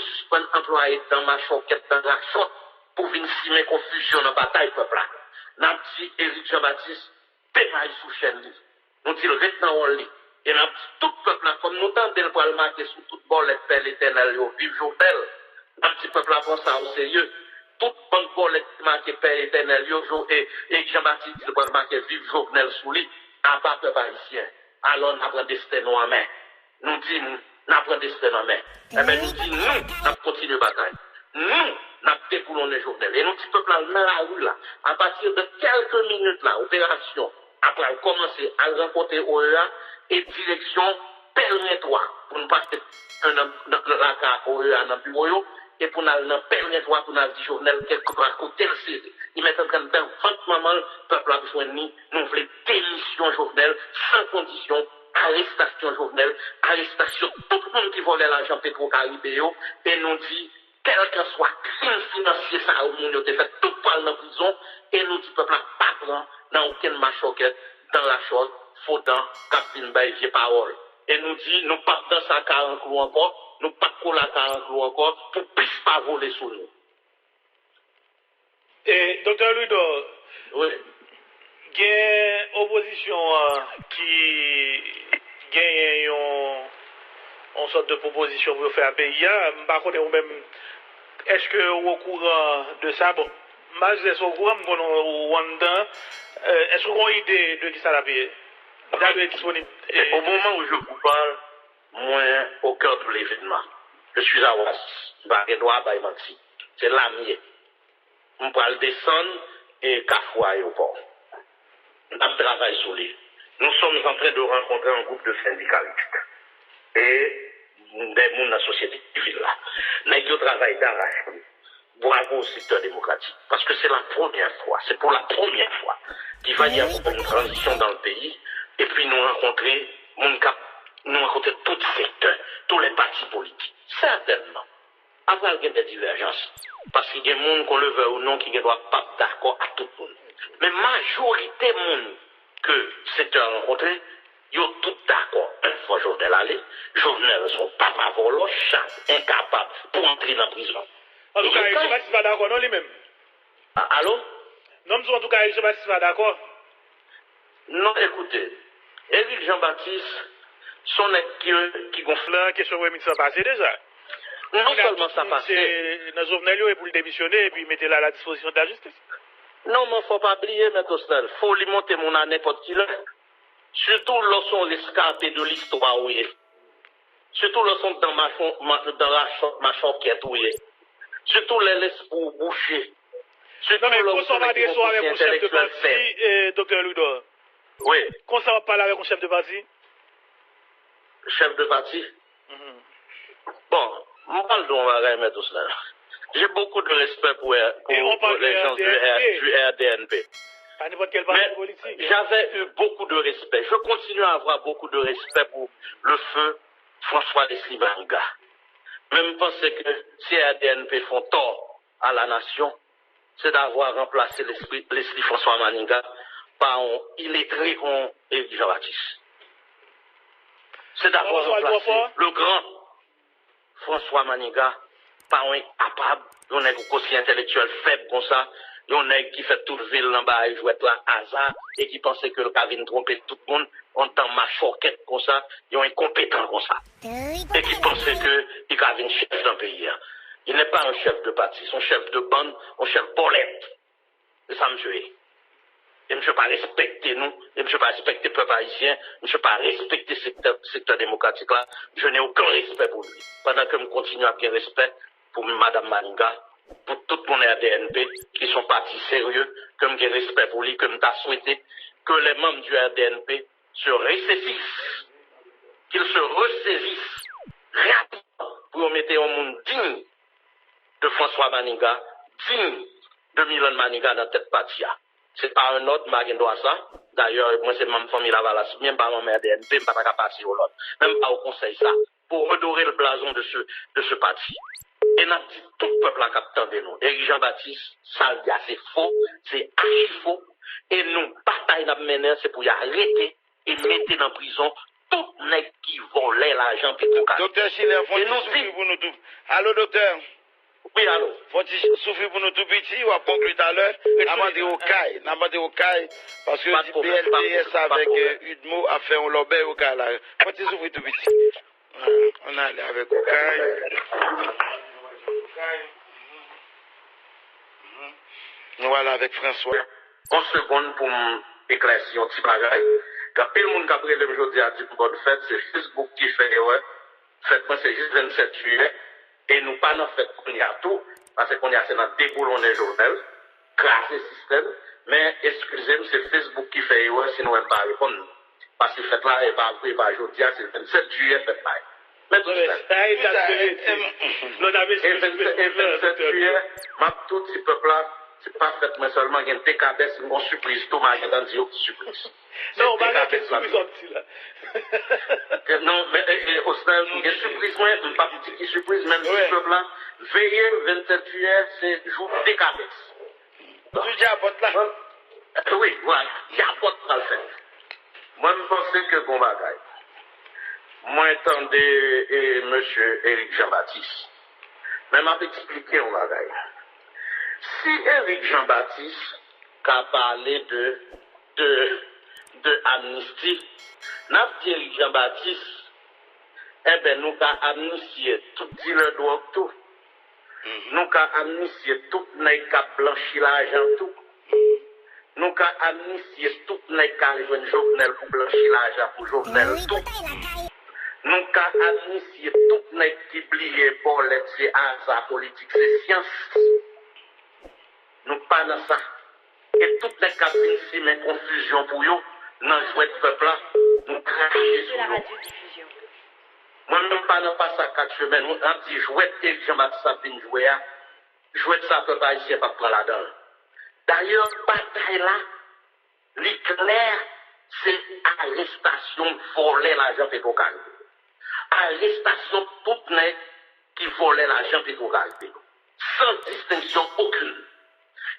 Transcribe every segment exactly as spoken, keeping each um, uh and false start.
sispann anplwaye dan machòkèt, dan rachòt pou vin simen konfizyon nan batay pèp la. N ap di Eric Jean Baptiste, demay sou chèn li. Nou di l ret nan wòl li. E n ap di tout pèp la, kòm nou tande l pral make sou tout bòlèt Pè Letènèl yo, viv Jovenel. N ap di pèp la pran sa oserye. Tout bann bòlèt ki make Pè Letènèl yo, Jo- e, e Jean Baptiste di l pral make viv Jovenel sou li. Aba pèp ayisyen. Alò n a pran desten nou an men. Nou di n a pran desten nan men. Enben, nou di nou, n ap kontinye batay. Nou, n ap deboulonnen Jovenel. E nou di pèp la nan lari la, apati de kèlke minit la, operasyon ap pral kòmanse al rankontre O E A e direksyon Pèlren twa pou n pase nan, nan, nan lakay O E A nan biwo yo e pou n al nan Pèlren twa pou n al di Jovenel kèlkeswa kote l sere. Li mèt antre anndan vant manman l, pèp la ap jwenn li. Nou vle demisyon Jovenel san kondisyon, arestasyon Jovenel, arestasyon tout moun ki vòlè lajan Petro Caribe yo, e nou di, kèlkeswa krim finansye sa yo moun yo te fè, tout pral nan prizon, e nou di pèp la pa pran nan okenn machòkèt, dan rachòt, fo dan, k ap vin bay vye pawòl. E nou di, nou p ap danse a karanklou ankò, nou p ap kole a karanklou ankò, pou plis pa vole sou nou. E, Doktè Louidor, Wi. Gen opozisyon an ki genyen yon yon sòt de pwopozisyon pou yo fè a peyi a. M pa konnen ou menm, èske ou okouran de sa? Bon, m pa di èske ou okouran, m konnen ou anndan. Èske ou gen yon ide de kisa l ap ye? Li ta dwe disponib. Au moment où je vous parle, mwen au cœur de l'événement. Je suis à Oasis. M pa gen dwa bay manti. Se la m ye. M pral desann e Kafou Ayewopò. N ap travay sou li. Nous sommes en train de rencontrer un groupe de syndicalistes et des moun nan sosyete sivil la. Nèg yo travay darache pye. Bravo au secteur démocratique. Parce que c'est la première fois, c'est pour la première fois qu'il va y avoir une transition dans le pays. Et puis nous rencontrer moun k ap, nou rankontre tout sektè, tous les partis politiques. Certainement. Apral gen de divèjans. Paske gen moun, qu'on le veuille ou non, ki gen dwa p ap dakò ak tout moun. Men majorite moun ke sektè a rankontre, yo tout dakò. Yon fò Jovenel ale, Jovenel se yon papa vòlò, chat, enkapab pou antre nan prizon. Antouka, Eric Jean Baptiste pa dakò non li menm. Alo? Non, m di w, antouka, Eric Jean Baptiste pa dakò. Non, ekoute, Eric Jean Baptiste, se yon nèg ki, ki gon. Nan kesyon remit sa pase deja. Non sèlman sa pase. Se nan Jovenel yo e pou l demisyone epi mete l a la dispozisyon de la jistis. Non, men fò pa bliye, Mèt Osnèl, foli monte moun a nenpòt ki lè. Sitou lè w se yon reskape de listwa ou ye. Sitou lè w se yon dan machon, ma, dan rachò, machòkèt ou ye. Sitou lè lespri w bouche. Non, men konsa w adrese w avèk yon chèf de pati, Doktè Louidor. Wi. Konsa w ap pale avèk yon chèf de pati? Chèf de pati? Bon, m pral di w yon bagay, Mèt Osnèl. J'ai beaucoup de respect pour, pour, pour les gens du, R, du R D N P. Pa nenpòt kèl pati politik. J'avais eu beaucoup de respect. Je continue à avoir beaucoup de respect pour le feu François Leslie Manigat. Men m panse ke si R D N P fè yon tò a la nasyon, c'est d'avoir remplacé Leslie, Leslie François Manigat par yon illettré kon Eric Jean Baptiste. C'est d'avoir remplacé le grand François Manigat pa yon enkapab, yon nèg osi entèlektyèl fèb konsa, yon nèg ki fè tout vi l nan bay jwèt la aza e ki panse ke l ka vin twonpe tout moun, yon dan machòkèt konsa, yon enkonpetan konsa. E ki panse ke li ka vin chèf nan peyi a. Il n'est pas un chef de parti, c'est un chef de bande, un chef bòlèt. Se sa misye ye. E misye pa respekte nou, e misye pa respekte pèp ayisyen, misye pa respekte sektè, sektè demokratik la. Je n'ai aucun respect pour lui. Pandan ke m kontinye ap gen respè pou Madanm Manigat, pou tout moun R D N P, ki se yon pati serye, ke m gen respè pou li, ke m ta swete ke les membres du R D N P se ressaisissent, qu'ils se ressaisissent rapidement pou yo mete yon moun diy de François Manigat, diy de Milan Manigat nan tèt pati a. Se pa yon òd, m pa gen dwa sa. Dayè, mwen se manm Fanmi Lavalas, m ye, m pa manm R D N P, m pa ta ka pase yo lòd. Men m ba w konsèy sa, pou redorer le blason de ce, de ce parti. E n ap di tout pèp la k ap tande nou, Eric Jean Baptiste, sa l di a se fo, se achi fo, e nou, batay n ap mennen an, se pou y arete e mete nan prizon tout nèg ki vòlè lajan Petwokaribe. Doktè Chilè, fè yon ti soufri pou nou tou. Alo, doktè. Wi, alo. Fè yon ti soufri pou nou tou piti, w ap konkli talè. N a mande Okay, n a mande Okay, paske yo di B L T S avèk, euh, UDMO ap fè yon lòbèy Okay la. Fè yon ti soufri tou piti. Ann ale avèk Okay. Nou ale avèk François. Yon segonn pou m eklèsi yon ti bagay. Gen anpil moun k ap rele m jodi a, di m bòn fèt, se Facebook ki fè erè. Fèt mwen se jis vennsèt jiyè. E nou pa nan fèt kounye a tou, paske kounye a se nan deboulonnen Jovenel, kraze sistèm. Men, eskize m, se Facebook ki fè erè si nou wè m pa reponn. Paske fèt la, e pa vre, e pa jodi a, se vennsèt jiyè fèt la ye. Men tout sa. Sa e dat de mete. Lòt a mete. E vennsèt jiyè, m ap tou di pèp la, se pa fèt mwen sèlman, gen dekabès, m gon sipriz tou, m a gentan di yo ki sipriz. Non, w pa gen sipriz w ap di la. Non, men, e, e, Osnel, m gen sipriz mwen, m p ap di ki sipriz, men m di pèp la, veye vennsèt jiyè, se jou dekabès. Jou djapòt la. Wi, vwala, djapòt pral fèt. Mwen, m panse ke gon bagay. Mwen tande, e, mesye Eric Jean Baptiste. Men m ap eksplike yon bagay. Si Eric Jean Baptiste ka pale de, de, de amnisti, n ap di Eric Jean Baptiste, enben, nou ka amnistye tout dilè dwòg tou. Nou ka amnistye tout nèg k ap blanchi lajan tou. Nou ka amnistye tout nèg k al jwenn Jovenel pou blanchi lajan pou Jovenel tou. Nou ka amnistye tout nèg ki bliye bòlèt se aza, politik se syans. Nou pa nan sa. E tout nèg k ap vin simen konfizyon pou yo nan jwèt pèp la, nou krache sou yo. Mwen menm pa nan pase a kat semèn, mwen ap di jwèt Eric Jean Baptiste ap vin jwe a, jwèt sa pèp ayisyen p ap pran ladan l. Dayè, batay la, li klè, se arestasyon vòlè lajan Petwokaribe. Arestasyon tout nèg ki vòlè lajan Petwokaribe yo, san distenksyon okenn.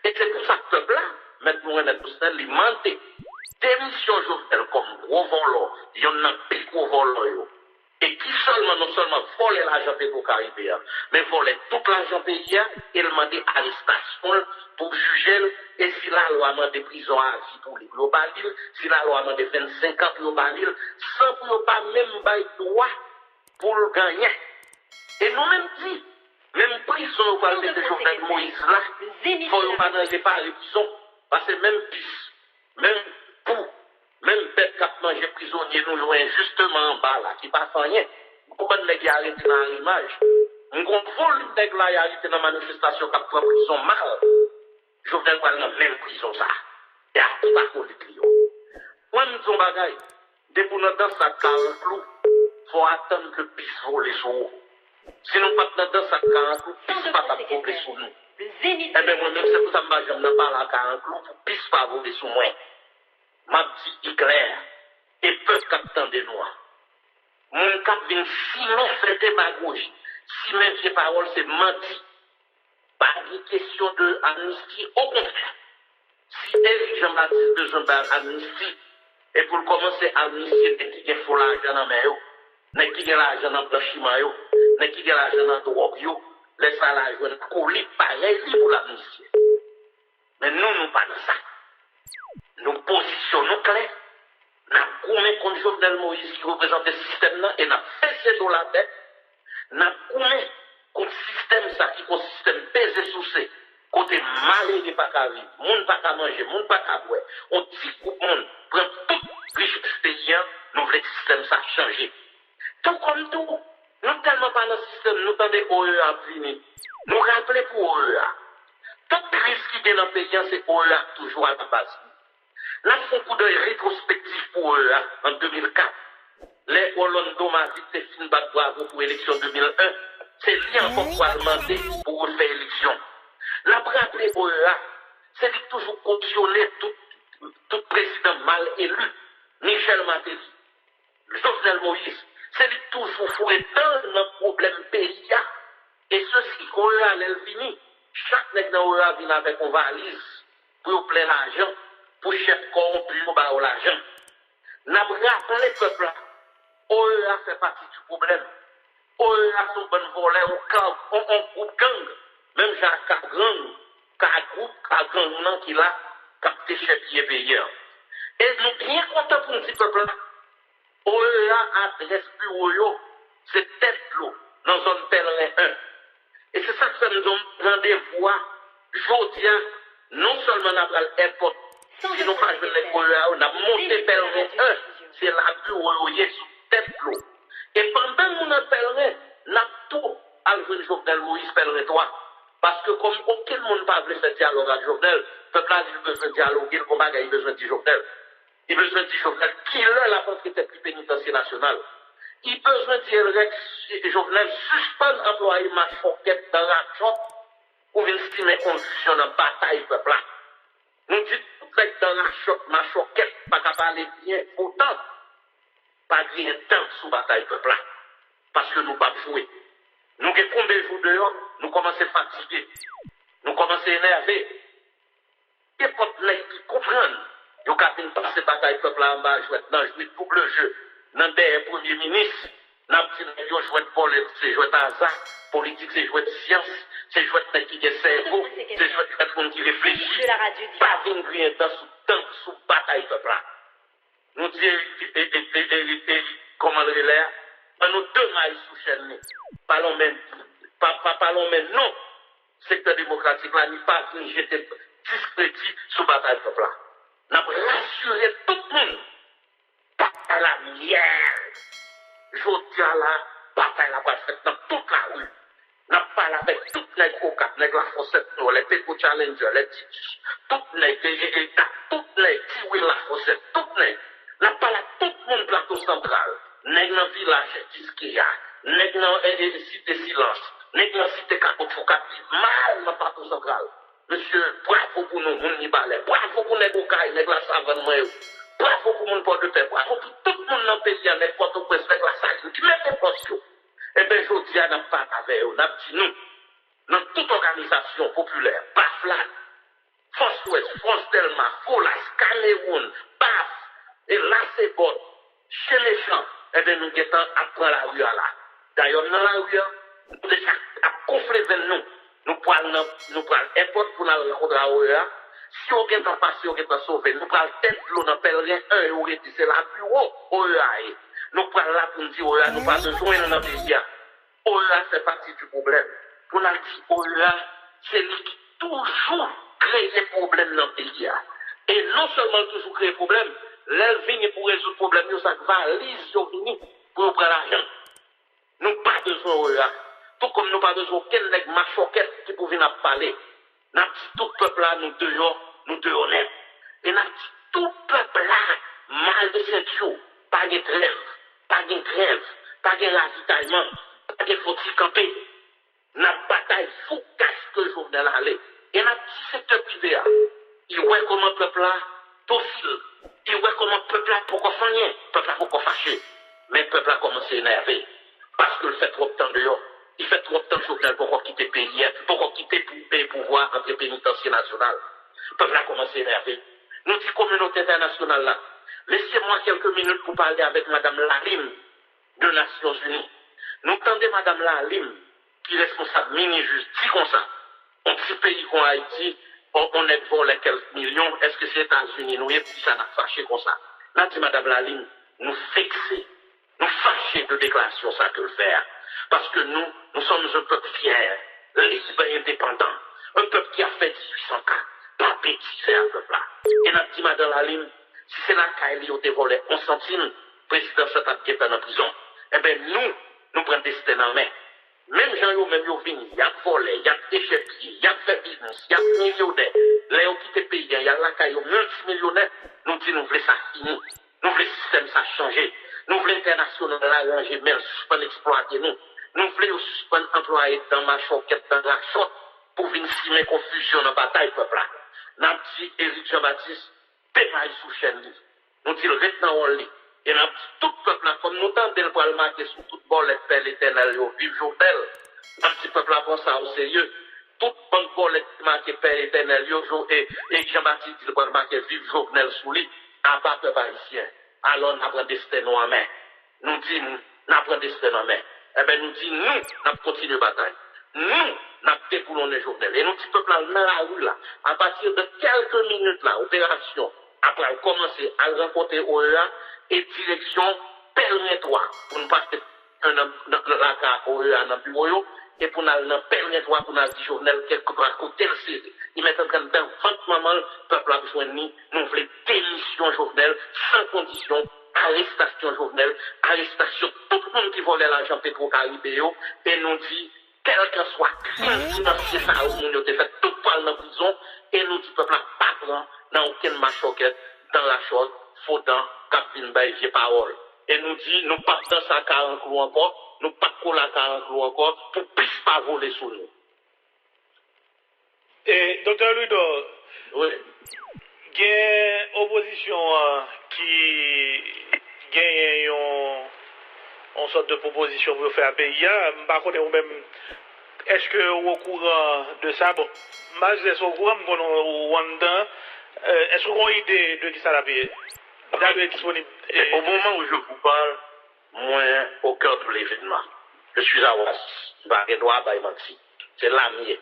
E se pou sa pèp la, mèt nou renmèt Jovenel, li mande demisyon Jovenel kòm gwo vòlò, yonn nan pi gwo vòlò yo, e ki sèlman, non sèlman vòlè lajan Petwokaribe a, men vòlè tout lajan peyi a, e l mande arestasyon l pou jije l, e si lalwa mande prizon a vi pou li, pou yo ba li l, si lalwa mande vennsenk an pou yo ba li l, san pou yo pa menm bay dwa pou l genyen. E nou menm di, menm prizon yo pral mete Jovenel Moïse la, fò yo pa nan repare prizon. Paske menm pis, menm pou, menm bèt k ap manje prizonye nou yo enjisteman anba la, ki pa fè anyen. M konprann nèg y arete nan arimaj. M gon volim nèg la y arete nan manifestasyon k ap pran prizon mal. Jovenel pral nan menm prizon sa a. E ak tout akolit li yo. Mwen, m di yon bagay. Depi w nan dans ak karanklou, fò w atann ke pis vole sou ou. Si nou pa t nan dans ak karanklou, pis pa t ap vole sou nou. Enben, mwen menm, se pou sa m pa janm nan pale ak karanklou pou pis pa vole sou mwen. M ap di i klè, e pèp k ap tande nou an. Moun k ap vin simen, fè demagoji, simen vye pawòl, se manti. Pa gen kesyon de amnisti. Okontrè, si Eric Jean Baptiste bezwen bay amnisti, e pou l kòmanse amnistye nèg ki gen fo lajan nan men yo, nèg ki gen lajan nan blanchiman yo, nèg ki gen lajan nan dwòg yo, lè sa la jwenn akolit parèy li pou l amnistye. Men nou, nou pa nan sa. Nou pozisyon nou klè. N ap goumen kont Jovenel Moïse ki reprezante sistèm nan e n ap fese do l atè. N ap goumen kont sistèm sa ki yon sistèm peze souse, kote malere pa ka viv, moun pa ka manje, moun pa ka bwè, yon ti gwoup moun pran tout richès peyi a, nou vle sistèm sa chanje. Tou kòm tou, nou tèlman pa nan sistèm, nou tande O E A ap vini. Nou raple pou O E A. Tout kriz ki gen nan peyi a, se O E A k toujou alabaz li. N ap fè yon koudèy retwospektif pou O E A an de mil kat. Lè Orlando Mavic te fin bat bravo pou eleksyon de mil en, se li ankò k pral mande pou refè eleksyon. N ap raple O E A, se li k toujou kosyone tout, tout prezidan mal eli, Michel Martelly, Jovenel Moïse, se li k toujou foure dan l nan pwoblèm peyi a. E sesi, O E A lè l vini, chak nèg nan O E A vin avèk yon valiz pou yo plen lajan, pou chèf kòwonpi yo ba yo lajan. N ap raple pèp la, O E A fè pati di pwoblèm. O E A se yon bann vòlè, yon ka, yon, yon gwoup gang, menm jan ak ka gang, ka gwoup, ka gang nan ki la, k ap dechèpiye peyi a. E nou byen kontan pou n di pèp la, O E A adrès biwo yo, se Tèt Dlo, nan zòn Pèlren en. E se sa k fè m di w randevou a, jodi a, non sèlman n a pral èpòt, si nou pa jwenn nèg O E A yo, n ap monte Pèlren en, se la biwo yo ye sou Tèt Dlo. E pandan nou nan Pèlren, n ap tou al jwenn Jovenel Moïse Pèlren twa. Paske kòm okenn moun pa vle fè dyalòg ak Jovenel, pèp la di l bezwen dyaloge, l gon bagay li bezwen di Jovenel. Li bezwen di Jovenel kilè l ap antre tèt li penitansye nasyonal. Li bezwen di Elrèk Jovenel sispann anplwaye machòkèt dan rachòt pou vin simen konfizyon nan batay pèp la. Nou di tout nèg dan rachòt, machòkèt pa ka pale byen, otan pa griyen dan sou batay pèp la. Paske nou p ap jwe. Nou gen konbe jou deyò, nou kòmanse fatige. Nou kòmanse enève. Nenpòt nèg ki konprann, yo ka vin pase batay pèp la anba jwèt nan, jwe double jeu nan dèyè premye minis. N ap di nèg yo jwèt vòlè, se jwèt aza, politik se jwèt syans, se jwèt nèg ki gen sèvo, se jwèt nèg moun ki reflechi. Pa vin griyen dan sou, dan sou batay pèp la. Nou di Erik, Erik, Erik, Erik, kòman l rele a? Ban nou de may sou chèn li. Pa lonmen, pa, pa, pa lonmen non sektè demokratik la, ni pa vin jete diskredi sou batay pèp la. N ap rasire tout moun. Batay la yè. Jodi a la, batay la pral fèt nan tout lari. N ap pale avèk tout nèg Okap, nèg Lafòsèt Nò, lè Petro Challenger, lè Titus, tout nèg, e, e, e, tout nèg, Tiwil Lafòsèt, tout nèg. N ap pale ak tout moun Plato Santral, nèg nan vilaj Kiskeya, nèg nan e, e, Site Silans, nèg nan Site Kakoutchou k ap viv mal nan Plato Santral. Mesye, bravo pou nou, moun Mibalè. Bravo pou nèg Okay, nèg Lasavann mwen yo. Bravo pou moun Pòdepè. Bravo pou tout moun nan peyi a, nèg Pòtoprens, nèg Lasalin, ki mete pòs yo. Enben, jodi a, n ap pale avè yo, n ap di nou, nan tout òganizasyon popilè, Baflad, Fòs Lwès, Fòs Dèlma, Folas, Kamewoun, Baf, e Lasebòt, Chen Mechan, enben, nou gentan ap pran lari a la. Dayè, m nan lari a, nou deja ap gonfle venn nou. Nou pral nan, nou pral èpòt pou n al rankontre a O E A. Si yo gentan pase, yo gentan sove. Nou pral Tèt Dlo nan Pèlren en, yo rete, se la biwo O E A ye. Nou pral la pou n di O E A, nou pa bezwen l nan peyi a. O E A fè pati di pwoblèm. Pou n al di O E A, se li ki toujou kreye pwoblèm nan peyi a. E non sèlman l toujou kreye pwoblèm, lè l vini pou rezoud pwoblèm yo, se ak valiz yo vini pou yo pran lajan. Nou pa bezwen O E A. Tou kòm nou pa bezwen okenn nèg machòkèt ki pou vin ap pale. N ap di tout pèp la, nou deyò, nou deyò nèt. E n ap di tout pèp la, mare senti w, pa gen trèv, pa gen grèv, pa gen ravitayman, pa gen foti kanpe. N ap batay foukas ke Jovenel ale. E n ap di sektè prive a, li wè kòman pèp la dosil, li wè kòman pèp la poko fè anyen, pèp la poko fache. Men pèp la kòmanse enève. Paske l fè twòp tan deyò. Li fè twòp tan Jovenel poko kite peyi a, poko kite pou, e pouvwa antre penitansye nasyonal. Pèp la kòmanse enève. Nou di kominote entènasyonal la, laissez-moi quelques minutes pour parler avec Madame Lalime de Nasyonzini. Nou tande Madanm Lalime, ki responsab Minijis, di konsa, yon ti peyi kon Ayiti, yon, yon nèg vòlè kèk milyon, èske se Etazini nou ye, poukisa n ap fache konsa? N a di Madanm Lalime, nou vekse, nou fache de deklarasyon sa ke l fè a. Paske nou, nous sommes un peuple fier, libre et indépendant, un peuple qui a fait dix-huit cent quatre, pa betize a pèp la. E n ap di Madanm Lalime, si se lakay li yo te vòlè yon santim, prezidan sa t ap gentan nan prizon. Enben nou, nou pran desten nan men. Menm jan yo menm yo vini, y ap vòlè, y ap dechèpiye, y ap fè biznis, y ap milyonè. Lè yo kite peyi a, y al lakay yo miltimilyonè, nou di nou vle sa fini. Nou vle sistèm sa chanje. Nou vle entènasyonal la ranje men l, sispann eksplwate nou. Nou vle yo sispann anplwaye dan machòkèt, dan rachòt pou vin simen konfizyon nan batay pèp la. N ap di Erik Jean Baptiste, pemay sou chèn li. Nou di l ret nan wòl li. E n ap di tout pèp la, kòm nou tande l pral make sou tout bòlèt Pè Letènèl yo, viv Jovenel. N ap di pèp la pran sa o serye. Tout bann bòlèt ki make Pè Letènèl yo, Jo-, e, e Jean Baptiste di l pral make viv Jovenel sou li. Aba pèp ayisyen. Alò n a pran desten nou an men. Nou di n ap pran desten nan men. Enben, nou di nou, n ap kontinye batay. Nou, n ap deboulonnen Jovenel. E nou di pèp la nan lari la. Apati de kèlke minit la, operasyon ap pral kòmanse al rankontre O E A e direksyon Pèlren twa pou n pase nan, nan, nan lakay O E A nan biwo yo e pou n al nan Pèlren twa pou n al di Jovenel kèlkepwa kote l sere. Li mèt antre anndan vant manman l, pèp la ap jwenn li. Nou vle demisyon Jovenel san kondisyon, arestasyon Jovenel, arestasyon tout moun ki vòlè lajan Petro Caribe yo, e nou di, kèlkanswa krim finansye sa yo moun yo te fè, tout pral nan prizon, e nou di pèp la pa pran nan okenn machòkèt, dan rachòt, fo dan, k ap vin bay vye pawòl. E nou di, nou p ap danse a karanklou ankò, nou p ap kole a karanklou ankò, pou plis pa vole sou nou. E, Doktè Louidor, Wi. Gen opozisyon an ki genyen yon yon sòt de pwopozisyon pou yo fè a peyi a. M pa konnen ou menm, èske ou okouran de sa? Bon, m pa di èske ou okouran, m konnen ou anndan. Èske ou gen yon ide de kisa l ap ye? Kisa dwe disponib? Au moment où je vous parle, moi, au cœur de l'événement, je suis à Oasis. M pa gen dwa bay manti. Se la m ye.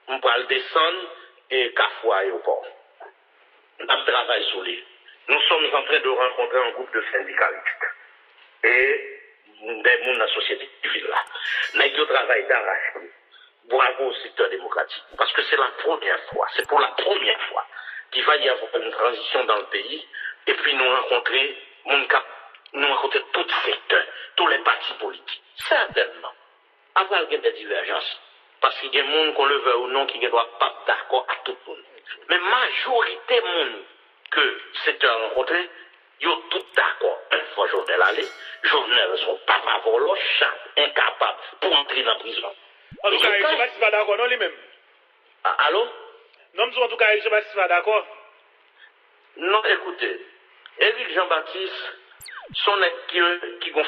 M pral desann e kafou ayewopò. N ap travay sou li. Nous sommes en train de rencontrer un groupe de syndicalistes et des moun nan sosyete sivil la. Nèg yo travay darache. Bravo au secteur démocratique. Parce que c'est la première fois, c'est pour la première fois qu'il va y avoir une transition dans le pays. Et puis nous rencontrer moun k ap, nou rankontre tout sektè, tous les partis politiques. Certainement. Apral gen de divèjans. Paske gen moun, qu'on le veuille ou non, ki gen dwa p ap dakò ak tout moun. Men majorite moun ke sektè a rankontre, yo tout dakò. Fò Jovenel ale. Jovenel se yon papa vòlò, chat, enkapab pou antre nan prizon. Antouka, Eric Jean Baptiste pa dakò non li menm. Alo? Non, m di w, antouka, Eric Jean Baptiste pa dakò. Non, ekoute, Eric Jean Baptiste, se yon nèg ki, ki gon